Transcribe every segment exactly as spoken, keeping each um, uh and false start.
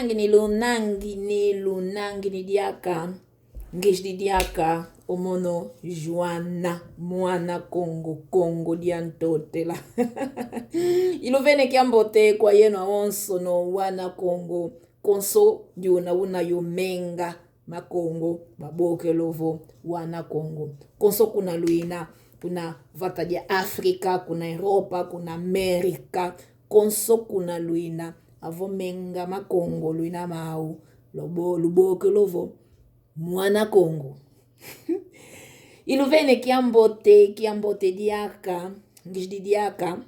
Lunangi ni, lunangi ni, lunangi ni diaka. Ngizidi diaka, o mono Joana, mwana Kongo, Kongo dia Ntotela. Iluvene kiambote kwa yeno awonsono wana Kongo, konso ndiona una yo menga ma Kongo, babokelo vo wana Kongo. Konso kuna luina, kuna vata dia Afrika, kuna Europa, kuna Amerika, konso kuna luina, avo menga ma Kongo luina mau, lobo-, lubokelo vo mwana Kongo. Iluvene kiambote, kiambote diaka, ngizidi diaka.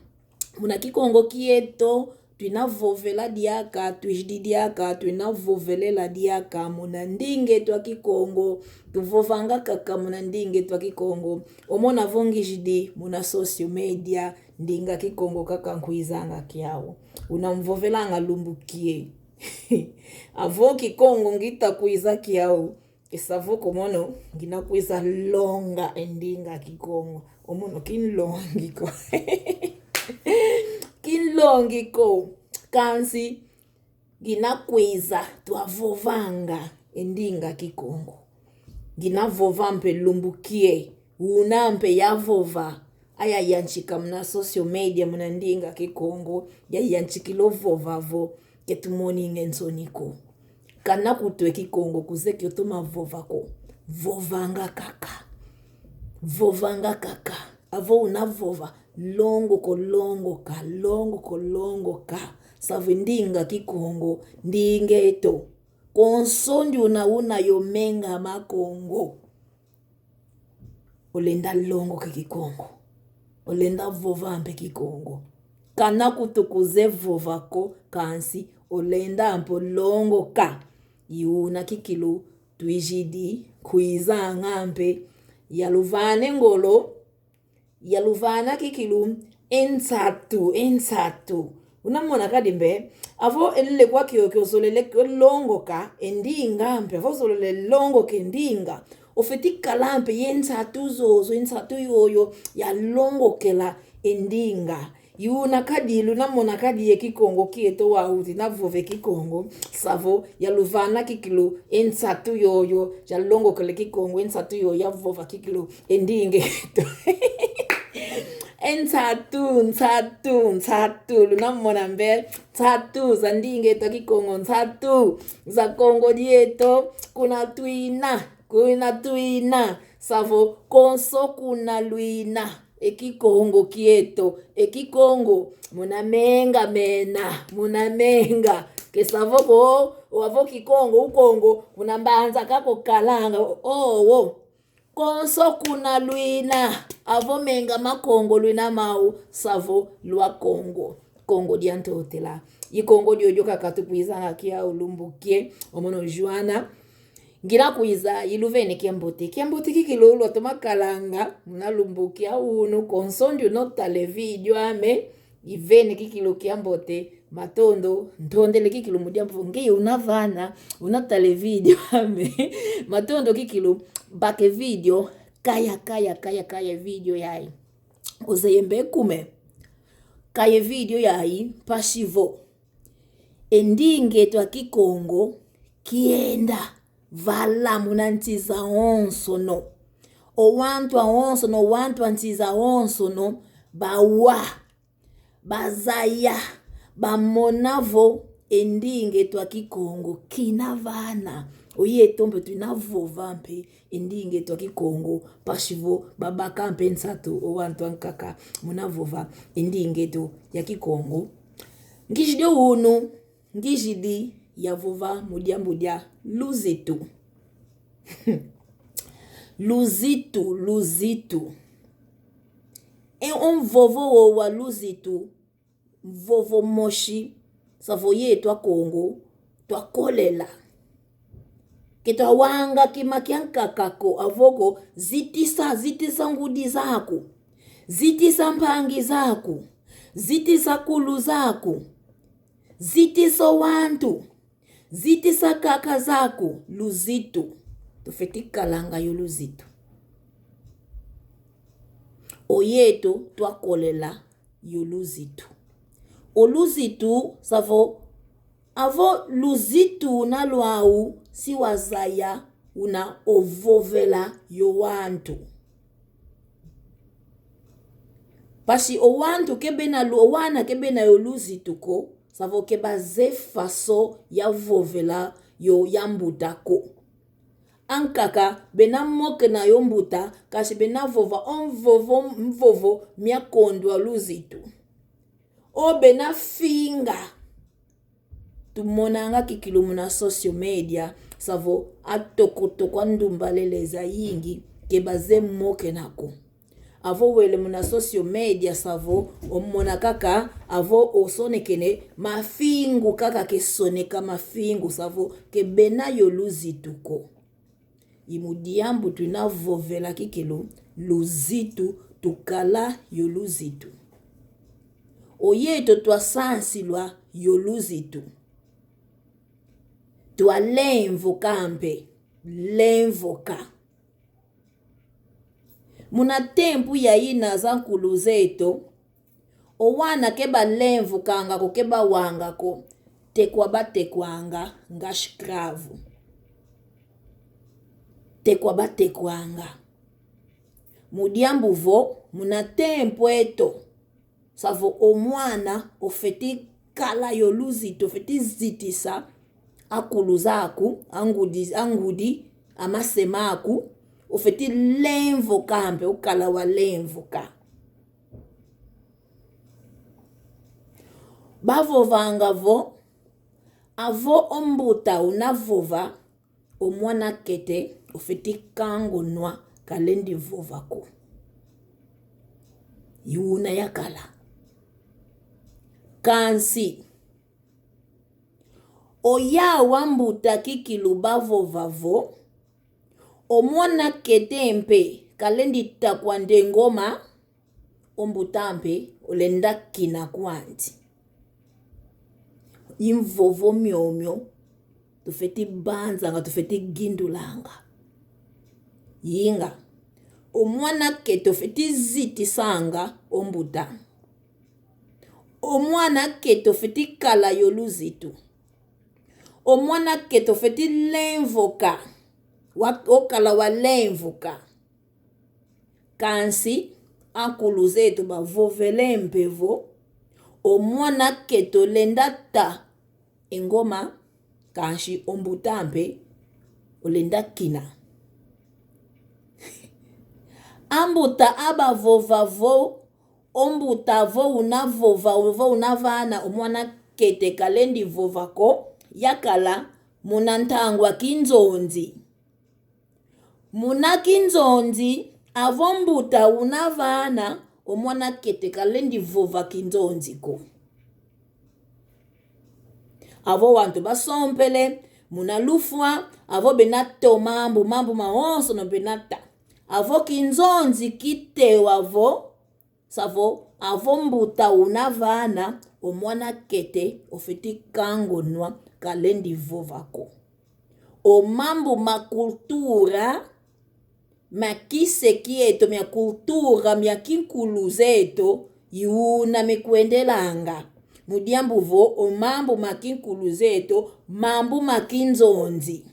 Muna Kikongo kieto, tuina vovela diaka, tuizidi diaka, tuina vovelela diaka, muna ndinga eto a Kikongo, tuvovanga kaka muna ndinga eto a Kikongo. O mono vo ngizidi muna social media, ndinga Kikongo kaka nkuizanga kiau. Una mvovelanga lumbu kie. Avo Kikongo ngita kwiza kiau. Ke sa vo ko mono, ngina kwiza longa e ndinga Kikongo. O mono kinlongi ko. Kinlongi ko. Kansi, ngina kwiza twavovanga e ndinga Kikongo. Ngina vova mpe lumbu kie. Una mpe yavova. Aya yantika muna social media muna ndinga Kikongo. Yayantikila ovova vo. Ke tumoninga e nsoni ko. Kana kutwe Kikongo kuze kio toma vova ko. Vovanga kaka. Vovanga kaka. Avo una vova. Longo ko longoka, longo ko longoka. Sa vo e ndinga Kikongo, ndinga eto. Konso ndiona una yo menga ma Kongo. Olenda longoka Kikongo. Olenda vova mpe Kikongo. Kana kutu kuze vova ko kansi olenda mpe longoka. I una kikilu twizidi kwizanga mpe. Yaluvana e ngolo, yaluvana kikilu e nsatu, e nsatu. Una mona kadi mpe, avo elele kwa kiokio ozolele longoka e ndinga mpe, avo ozolele longoka e ndinga. Ofwete kala mpe ye nsatu zozo, e nsatu yoyo yalongokela e ndinga. I una kadi, luna mona kadi ye Kikongo kieto wau, tina vova e Kikongo, sa vo, yaluvana kikilu e nsatu yoyo, yalongokela e Kikongo, e nsatu yoyo, yavova kikilu e ndinga eto. E nsatu, nsatu, nsatu, luna mona mpe, nsatu za ndinga eto a Kikongo, nsatu za Kongo dieto, kuna tuina, kuna tuina, sa vo, konso kuna luina. E Kikongo kieto, e Kikongo, muna menga mena, muna menga. Ke sa vo ko, o avo Kikongo, u Kongo, kuna mbanza kako kalanga, o, o. Konso kuna luina, avo menga ma Kongo luina mau, sa vo lwa Kongo. Kongo dia Ntotela. I Kongo diodio kaka tukwizanga kiau lumbu kie, o mono Joana. Ngina kwiza, iluvene kiambote. Kiambote kikilu lwatoma kalanga, muna lumbu kia unu, konso ndiona otala e video ame, ivene kikilu kiambote, matondo, ntondele kikilu mu diambu vo ngeye una vana, una tala e video ame, matondo kikilu, baka e video, kaya, kaya, kaya, kaya e video yai. Ozeye mbe kume, kaya e video yai, mpasi vo. E ndinga eto a Kikongo kienda vala muna nsi zawonsono. O wantu awonsono, o wantu a nsi zawonsono, bawa, bazaya, bamona vo e ndinga eto a Kikongo kina vana. Oyeto mpe tuina vova mpe e ndinga eto a Kikongo, mpasi vo babaka mpe nsatu o wantu ankaka muna vova e ndinga eto ya Kikongo. Ngizidi unu, ngizidi yavova mu diambu dia luzitu. Luzitu, luzitu. E o mvovo wo wa luzitu, mvovo mosi, sa vo yeto a Kongo twakolela. Ke twawanga kima kiankaka ko, avo ko, zitisa, zitisa ngudi zaku, zitisa mpangi zaku, zitisa kulu zaku, zitisa wantu, zitisa kaka zaku, luzitu. Tufeti kalanga yo luzitu. Oyeto twakolela yo luzitu. O luzitu, sa vo, Avo luzitu una lwau si wazaya una ovovela yo wantu. Mpasi o wantu ke bena lu-, o wana ke bena yo luzitu ko, savo ke bazeye faso ya vovela yo ya mbuta ko. Ankaka bena mokena yo mbuta, kansi bena vova o mvovo, mvovo mia kondwa luzitu. O bena finga. Tumonanga kikilu muna social media, savo atokotoko a ndumbalele zayingi ke bazeye mokena ko. Avo wele muna social media savo omona kaka avo osonekene mafingu kaka ke soneka mafingu savo ke bena yo luzitu ko. I mu diambu twina vovela kikilu luzitu, tukala yo luzitu. Oyeto twasansilwa yo luzitu. Twalemvoka mpe, lemvoka. Muna tempu yayina za nkulu zeto, o wana ke balemvokanga ko, ke bawanga ko, tekwa batekwanga nga escravo. Tekwa batekwanga. Mu diambu vo, muna tempu eto, savo o mwana ofeti kala yo luzitu, ofeti zitisa akulu zaku, angudi, angudi, amasema aku, ofeti lemvoka mpe, okala walemvoka. Bavovanga vo, avo o mbuta una vova, o mwana kete ofeti kangonwa, kalendi vova ko. I una yakala. Kansi, oyau a mbuta kikilu bavova vo, o mwana kete mpe kalendi takwa nde ngoma, o mbuta mpe olenda kina kwandi. I mvovo miomio tufeti banzanga, tufeti gindulanga. Inga, o mwana kete ofeti zitisanga o mbuta. O mwana kete ofeti kala yo luzitu. O mwana kete ofeti lemvoka. Wa-, okala walemvoka. Kansi, ankulu zeto bavovele mpe vo, o mwana kete olenda ta e ngoma, kansi o mbuta mpe olenda kina. A mbuta aba vova vo, o mbuta vo una vova, vo una vana, o mwana kete kalendi vova ko, yakala muna ntangwa kinzonzi. Muna kinzonzi, avo mbuta una vana, o mwana kete kalendi vova kinzonzi ko. Avo wantu basompele muna lufwa, avo bena to mambu, mambu mawonsono bena ta. Avo kinzonzi kitewa vo, savo avo mbuta una vana, o mwana kete ofeti kangonwa, kalendi vova ko. O mambu ma kultura, ma kise kieto, mia kultura, mia kinkulu zeto, i una mikwendelanga. Mu diambu vo o mambu ma kinkulu zeto, mambu ma kinzonzi.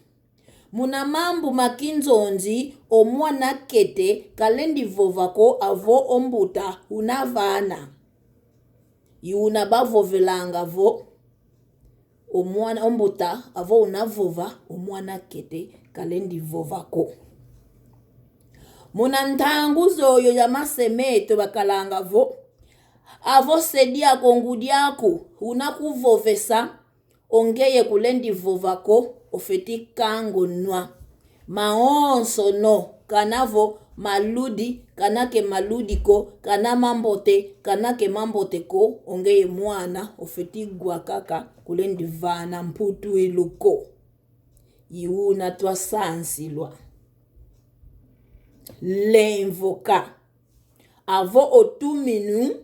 Muna mambu ma kinzonzi, o mwana kete kalendi vova ko avo o mbuta una vana. I una bavovelanga vo, o mwana, o mbuta avo una vova, o mwana kete kalendi vova ko. Muna ntangu zoyo ya masemeto bakalanga vo, avo se diaku, ngudi aku una kuvovesa, o ngeye kulendi vova ko, ofeti kangonwa. Mawonsono, kana vo maludi, kana ke maludi ko, kana mambote, kana ke mambote ko, o ngeye mwana, ofeti wa kaka, kulendi vana mputwilu ko. I una twasansilwa. Lemvoka. Avo o tuminu,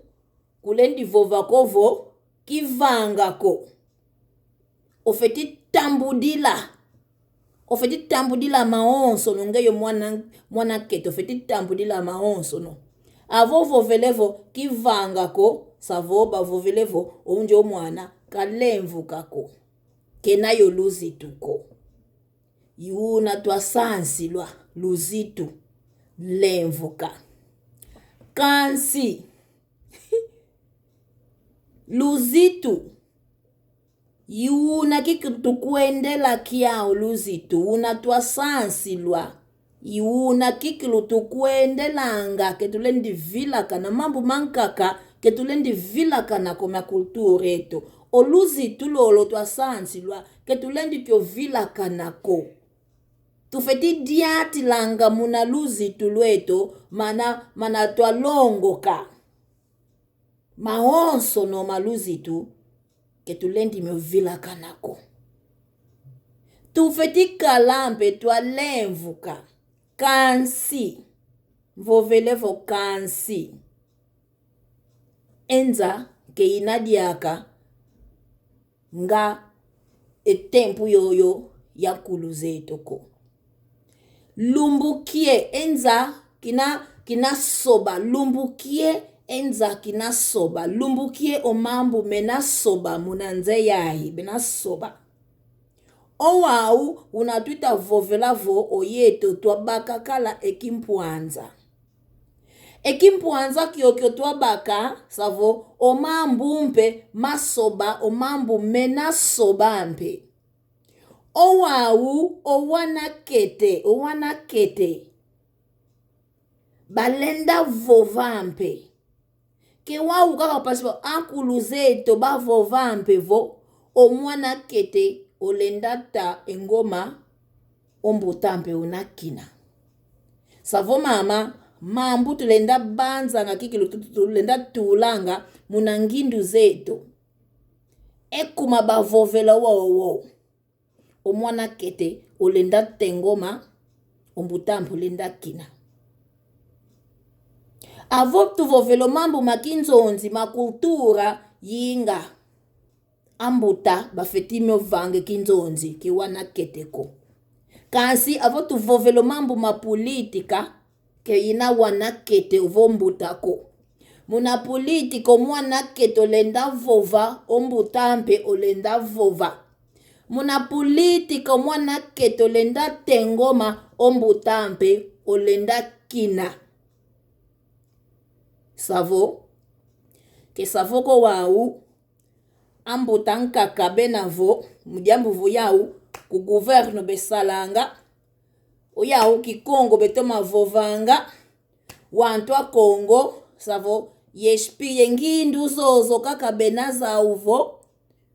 kulendi vova ko vo, kivanga ko. Ofeti tambudila. Ofeti tambudila mawonsono, ngeye mwana, mwana kete, ofeti tambudila mawonsono. Avo vovele vo, kivanga ko, savo bavovele vo, o ndio mwana, kalemvoka ko. Kena yo luzitu ko. I una twasansilwa luzitu, lemvuka. Kansi luzitu, i una kiki tukwendela kiau luzitu, una twasansilwa. I una kikilu tukwendelanga, ke tulendi vilakana mambu mankaka, ke tulendi vilakana ko ma kultura eto. O luzitu lolo twasansilwa, ke tulendi kio vilakana ko. Tufeti diatilanga muna luzitu lweto, mana, mana twalongoka. Mawonsono ma luzitu, ke tulendi mio vilakana ko. Tufeti kala mpe twalemvuka. Kansi, mvovele vo kansi, e nza ke ina diaka nga e tempu yoyo ya nkulu zeto ko. Lumbu kie e nza kina, kina soba, lumbu kie e nza kina soba, lumbu kie o mambu mena soba muna nza yayi, mena soba. Owau una tuta vovela vo oyeto twabaka kala e kimpwanza. E kimpwanza kiokio twabaka, savo o mambu mpe masoba, o mambu mena soba mpe. Owau, o wana kete, o wana kete, balenda vova mpe. Ke wau kaka mpasi vo akulu zeto bavova mpe vo, o mwana kete olenda ta e ngoma, o mbuta mpe una kina. Savo mama, mambu tulenda banzanga kikilu tu-, tu-, tulenda tulanga muna ngindu zeto. E kuma bavovela wowo. O mwana kete olenda ta e ngoma, o mbuta mpe olenda kina. Avo tuvovela o mambu ma kinzonzi, ma kultura, yinga. A mbuta bafeti mio vanga e kinzonzi, ke wana kete ko. Kansi avo tuvovela o mambu ma pulitika, ke ina wana kete ovo mbuta ko. Muna pulitika o mwana kete olenda vova, o mbuta mpe olenda vova. Muna pulitika o mwana kete olenda ta e ngoma, o mbuta mpe olenda kina. Savo, ke savo ko wau, a mbuta nkaka bena vo, mu diambu vo yau, ku governo besalanga, o yau Kikongo betoma vovanga, wantu a Kongo, savo, yespi ye ngindu zozo kaka bena zau vo,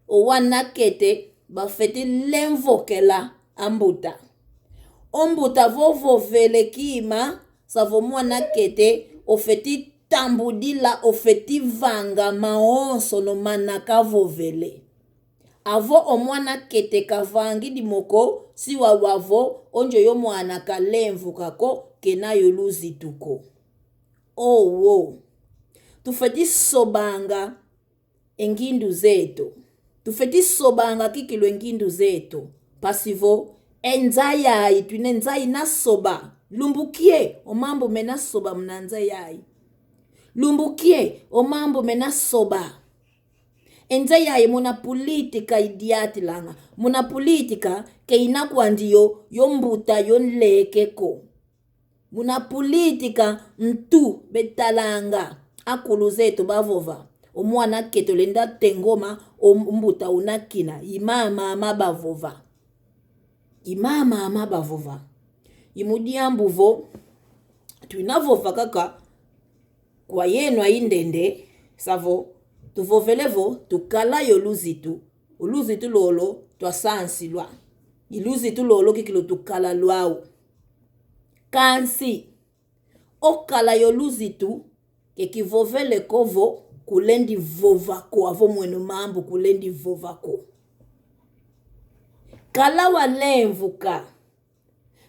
o wana kete bafeti lemvokela a mbuta. O mbuta vo vovele kima, savo mwana kete, ofeti tambudila, ofeti vanga mawonsono mana kavovele. Avo o mwana kete kavangidi mo ko, si wawa vo, o ndioyo mwana kalemvuka ko, kena yo luzitu ko. Owo. Tufeti sobanga e ngindu zeto. Tufeti sobanga kikilu e ngindu zeto. Mpasi vo, e nza yayi, twina e nza ina soba. Lumbu kie, o mambu mena soba muna nza yayi. Lumbu kie, o mambu mena soba. E nza yayi muna pulitika idiatilanga. Muna pulitika ke ina kwandi yo, yo mbuta, yo nleke ko. Muna pulitika ntu betalanga. Akulu zeto bavova, o mwana kete olenda ta e ngoma, o mbuta una kina. I mama ma bavova. I mama ma bavova. I mu diambu vo, twina vova kaka kwa yeno ayindende, savo, tuvovele vo, tukala yo luzitu, o luzitu lolo twasansilwa. I luzitu lolo kikilu tukala lwau. Kansi, o kala yo luzitu, ke kivovele ko vo, kulendi vova ko, avo mweno mambu kulendi vova ko. Kala walemvuka.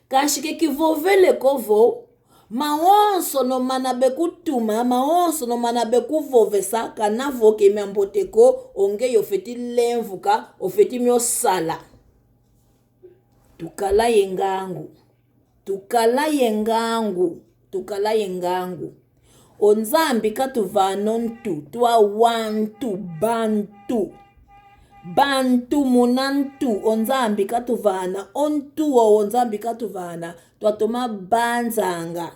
Kansi ke kivovele ko vo, mawonsono mana bekutuma, mawonsono mana bekuvovesa, kana vo ke mambote ko, o ngeye ofeti lemvuka, ofeti mio sala. Tukala ye ngangu. Tukala ye ngangu. Tukala ye ngangu. O Nzambi katuvana o ntu, twa wantu, bantu. Bantu muna ntu o Nzambi katuvana, o ntu o Nzambi katuvana, twatoma banzanga.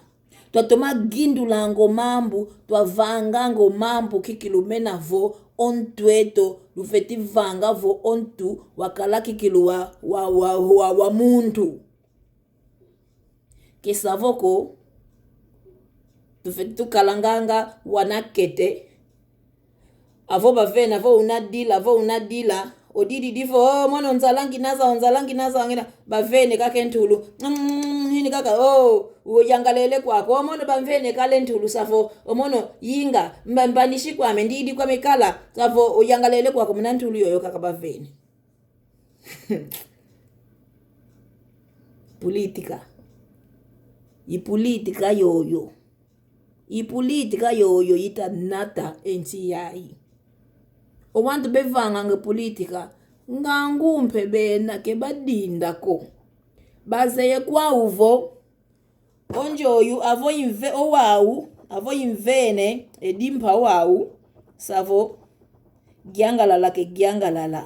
Twatoma gindulanga o mambu, twavanganga o mambu kikilu mena vo o ntu eto, lufeti vanga vo o ntu wakala kikilu wa, wa, wa, wa, wa muntu. Kesa vo ko, tufeti tukalanganga wana kete. Avo bavene, avo una dila, avo una dila. Odidi divo, oh, mono nzala ngina zau, nzala ngina zau, ngina. Bavene kaka e ntulu. Mm, hini kaka, oh, uyangalele kwako. Oh, mono bavene kala e ntulu savo. Oh, mono yinga, mba, mbanisi kwame, ndidi kwame kala. Savo, uyangalele kwako, muna ntulu yoyo kaka bavene. Política. I política yoyo. I política yoyo ita nata e nsi yayi. O wantu bevanganga política, ngangu mpe bena ke badinda ko. Bazeye kwau vo, o njoyu avo inve-, o wau, avo invene, e dimpa o wau, savo, giangalala ke giangalala.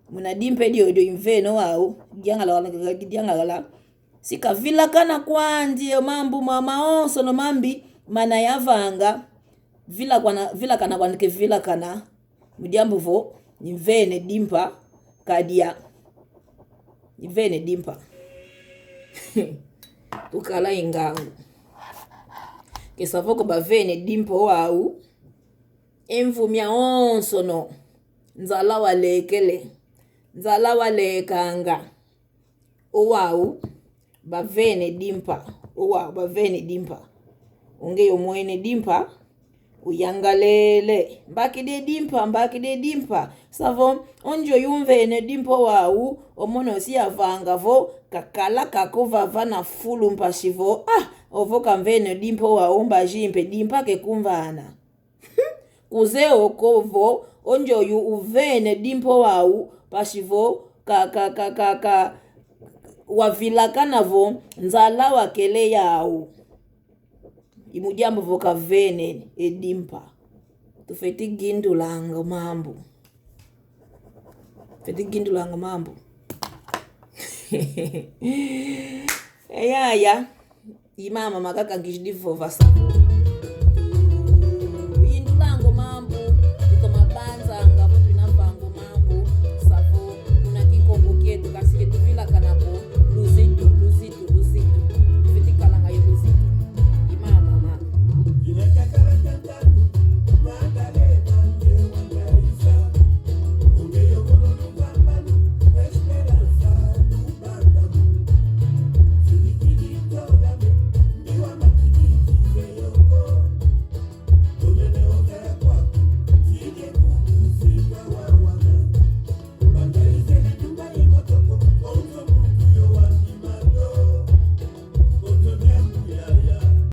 Muna dimpa e diodio invene o wau, giangalala ke giangalala. Si kavilakana kwandi o mambu ma, mawonsono mambi mana yavanga. Vilakana, vilakana kwandi ke vilakana. Mu diambu vo, invene dimpa, kadia. Invene dimpa. Tukala e ngangu. Kesa vo ko bavene dimpa o wau. E mvu miawonsono. Nzala walekele. Nzala walekanga. O wau, bavene dimpa. O wau, bavene dimpa. O ngeye omwene dimpa, uyangalele. Mbakidi e dimpa, mbakidi e dimpa. Savo, o njoyu umvene dimpa o wau, o mono si yavanga vo, kakala kaka ovava na fulu mpasi vo, ah, ovo kamvene dimpa o wau, mbazi mpe dimpa ke kumvana. Kuzeye oko vo, o njoyu uvene dimpa o wau, mpasi vo, ka, ka, ka, ka, ka, wavilakana vo, nzala wakele yau. I mu diambu vo kavene e dimpa. Tufeti gindulanga o mambu. Tufeti gindulanga o mambu. Eyaya. I mama makaka ngizidi vova sa.